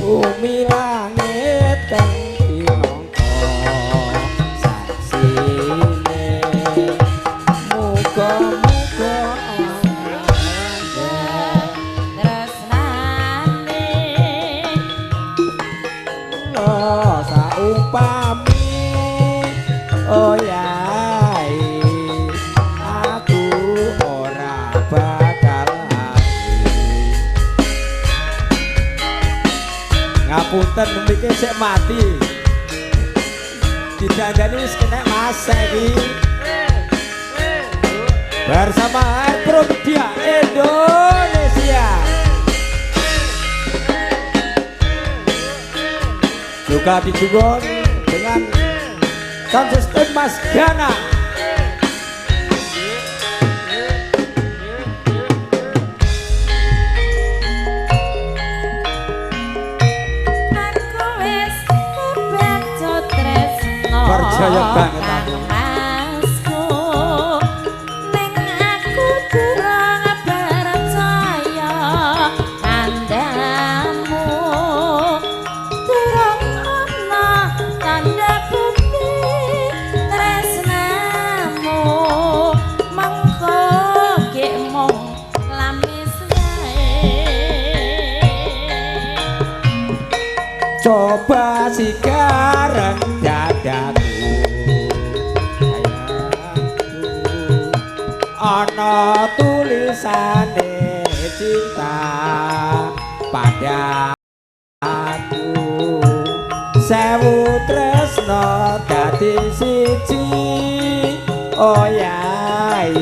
Bumi langit kang pinangka saksine. Muga-muga Tresnane kula saumpami oh yai aku ora bakal lali. Ngapunten mriki sik mati. Didandani wis kena mas iki. Bersama Pro Media Indonesia. Juga didukung dengan sound system Mas Gana. Aku wis kebacut tresno. Percaya banget aku. Kang Masku ning aku durung percaya kandhamu, durung ana tanda bukti tresnamu, mengko gek mung lamis wae. Coba sigaran dadaku sayangku, ana tulisane cinta padaku. Sewu tresno dadi siji oh yai,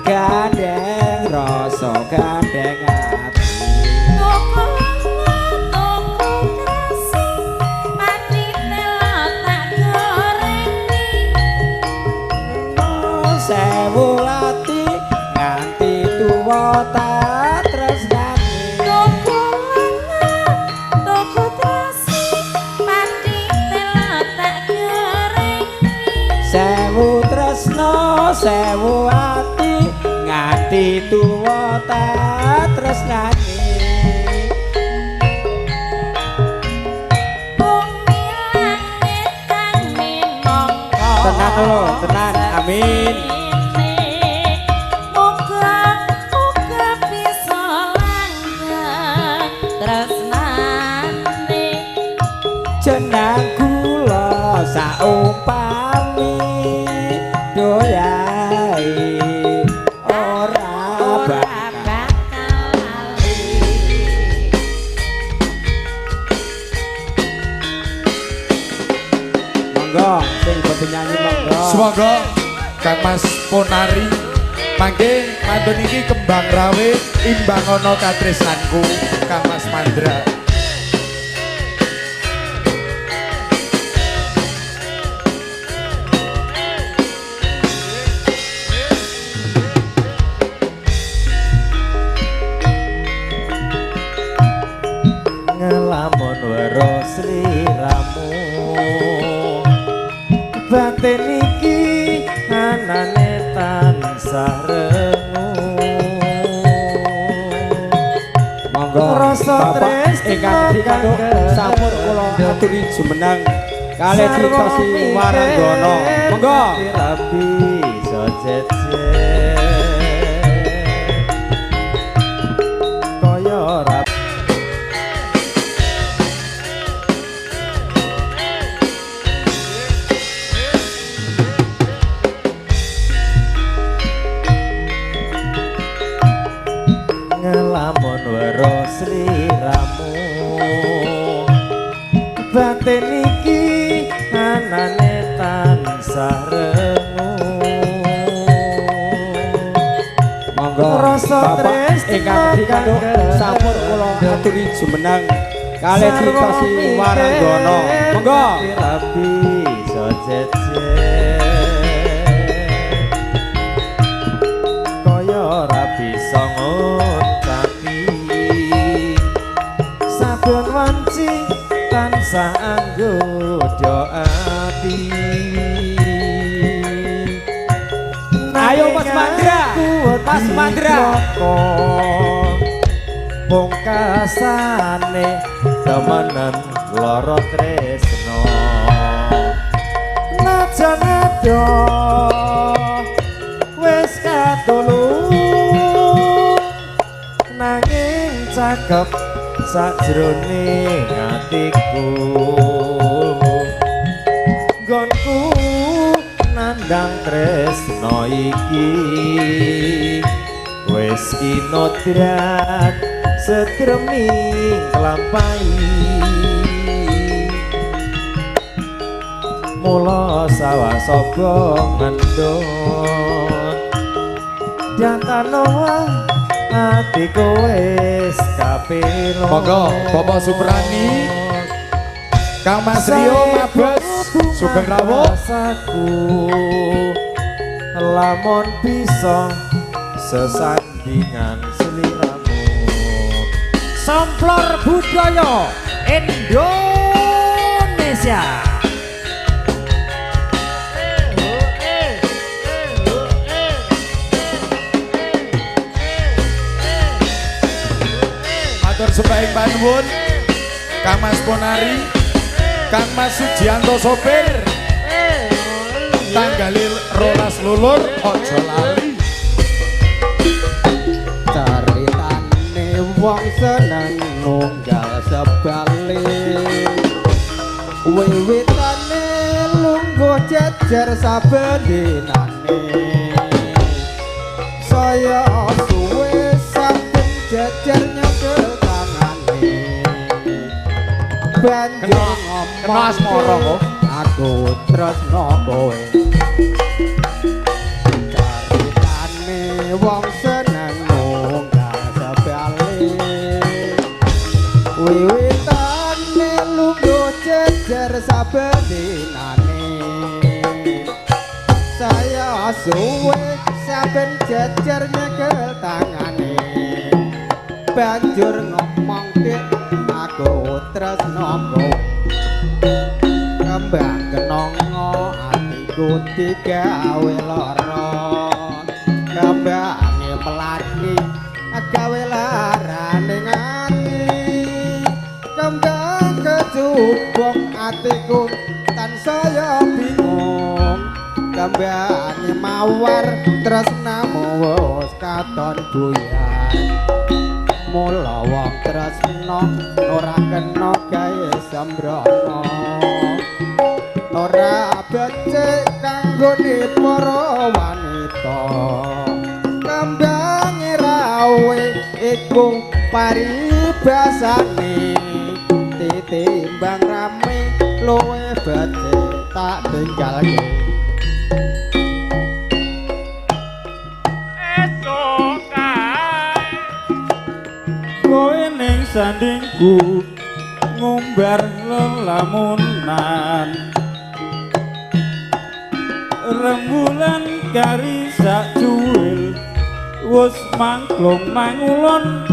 gandeng rasa gandeng ati. Tuku tuku trasi pati telo tak gorengi. Sewu ati nganti tuwa tak tresnani. Tuku tuku trasi pati telo tak gorengi. Sewu tresno sewu ati nganti tuwa tak tresnani. Bumi langit kang minangka Tenan lho, tenan, amin. Muga-muga bisa langgeng tresnane. Jenang kula saumpami doyai ora Ora bakal bakal lali. Monggo sing boten nyanyi monggo. Semoga Kang Mas Ponari mangke mantun iki kembang rawe imbang ana katresnanku Kang Mas Mandra. Ngelamun weruh sliramu, batin iki anane tansah rengu. Monggo Rasa Bapak tresno ingkang dikandung kang sampun kula aturi jumeneng kalih Tritosi Waranggono. Monggo. Rabi so jejer kaya ora. Ngelamun weruh sliramu, batin iki anane tansah rengu. Monggo Rasa Bapak tresno ingkang dikandung kang sampun kula aturi jumeneng kalih Tritosi Waranggono. Monggo. Rabi so jejer kaya ora bisa nguncapi, saben wanci tansah anggodha ati. Ayo Mas Mandra, Mas Mandra. Pungkasane Temenan lara tresno najan adoh wis katulung nanging cakep sajroning atiku nggonku nandang tresno iki wis kinodrat setreming klampahi mula sawah saba ngendut jatano atiku wis kapelo. Monggo Bapak Suprani, Kang Mas Rio Mabes sugeng rawuh. Rasaku lamun bisa sesandingan sliramu. Samplor budaya Indonesia. Matur sembahing panuwun Kang Mas Ponari, Kang Mas Sujianto sopir. Tanggal 22 aja lali. Caritane wong seneng nunggal sebalik wiwitane lungguh jejer saben dinane saya suwe saben jejer nyekel tangane banjur Kena asmara kok. Aku tresno kowe. Caritane wong seneng nunggal sebalik wiwitane lungguh jejer saben dinane saya suwe saben jejer nyekel tangane banjur ngomongke aku tresno kowe. Kembang kenanga atiku digawe lara kembange melati gawe larane ati kembang kecubung atiku tansaya bingung kembange mawar tresnamu wis katon buyar mula wong tresna ora kena gawe sembrono ora becik kanggone para wanita kembange rawe iku paribasane titimbang rame luwih becik tak tinggalke. Kowe ning sandingku ngumbar lelamunan rembulan kari sak cuwil wis mangklung mangulon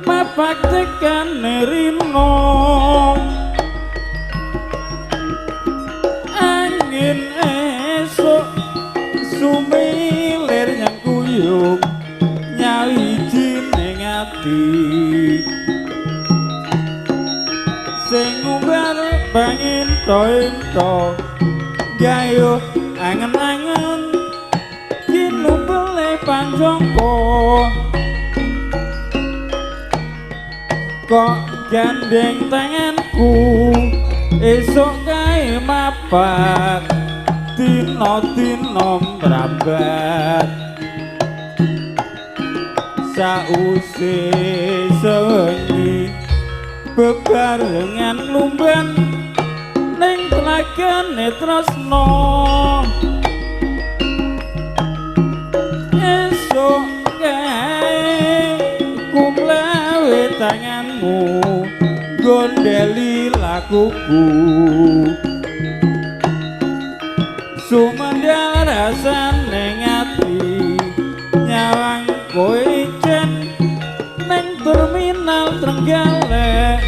mapak tekane rino angin esuk sumilir nyang kuyung nyawiji ning ati sing ngumbar panginto-into gayuh angen-angen kinupele panjangka kok gandeng tanganku esuk kae mapak dina-dina mrambat sause sewengi bebarengan lumban ning tlagane tresna esuk kae kumlawe tanganmu gondeli lakuku sumendal rasane ati nyawang kowe ijen ning terminal Trenggalek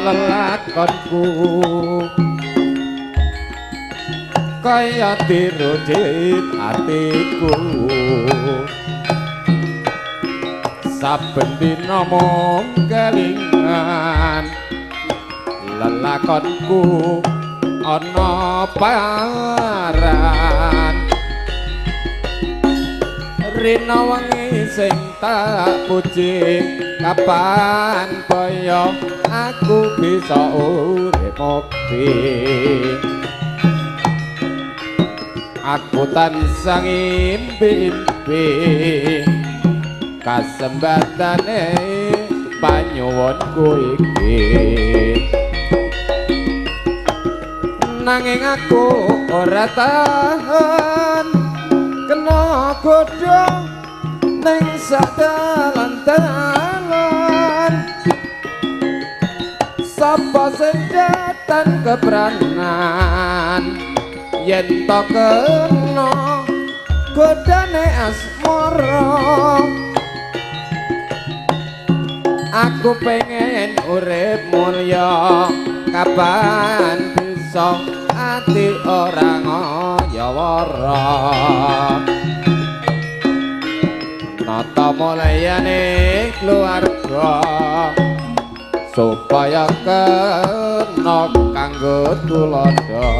Lelakonku kaya dirujit atiku Saben dina mung kelingan lelakonku ana paran. Rina wengi sing tak puji, kapan boyo aku bisa urip mukti. Aku tansah ngimpi-impi kasempatane panyuwunku iki, nanging aku ora tahan kena godha ning sak dalan-dalan. Sapa sing datan kepranan yen to kena godane asmara. Aku pengen urip mulya, kapan bisa ati ora ngoyowara. Nata mulyane keluarga supaya kena kanggo tuladha.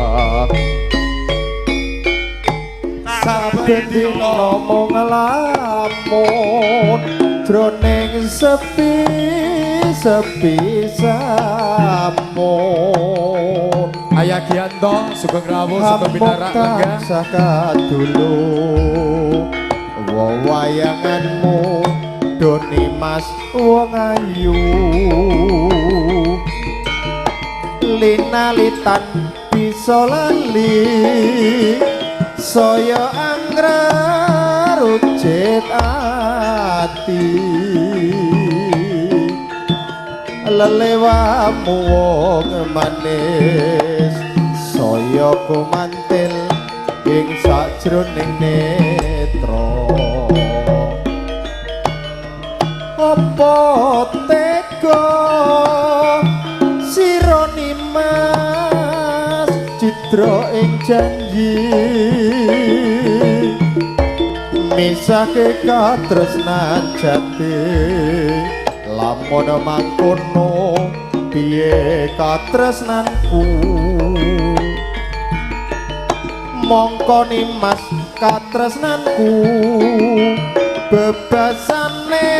Saben dina mung nglamun jroning sepi sepi samun. Ayah Gianto sugeng rawuh sugeng pinarak lenggah tansah kadulu wewayanganmu doni mas wong ayu. Linalitan bisa lali saya anggra rucit ati. Lelewamu wong manis saya kumantil ing sajroning netra. Apa tega sira nimas cidra ing janji misahke katresnan jati. Lamun mangkono piye katresnanku, mongko nimas katresnanku bebasane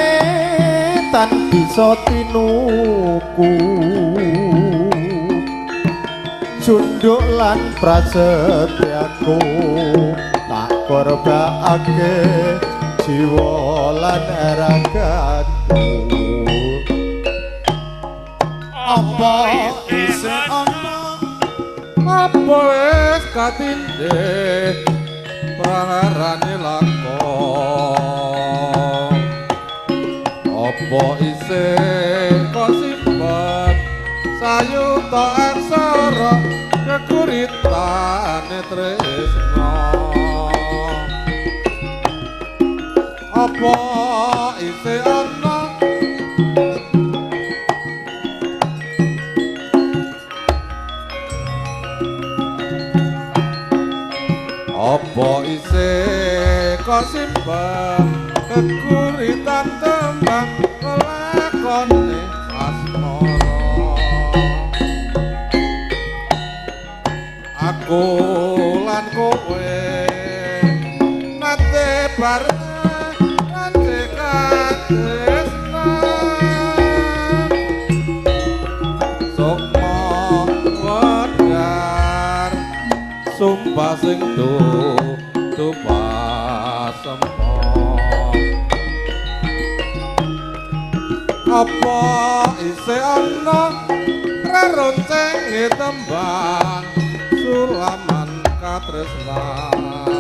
tan bisa tinuku. Cunduk lan prasetyaku tak korbakake jiwa lan ragaku. Apa isih ana apa wis katindih praharane lakon, apa isih kok simpen sayuta aksara kekuritane tresna. Apa isih ana apa isih kasimpen kekuritan tembang lelakone asmara. Aku lan kowe nate bareng katresnan sukma wedar sumpah sing tupasempa. Apa isih ana reroncenge tembang sulaman katresnan.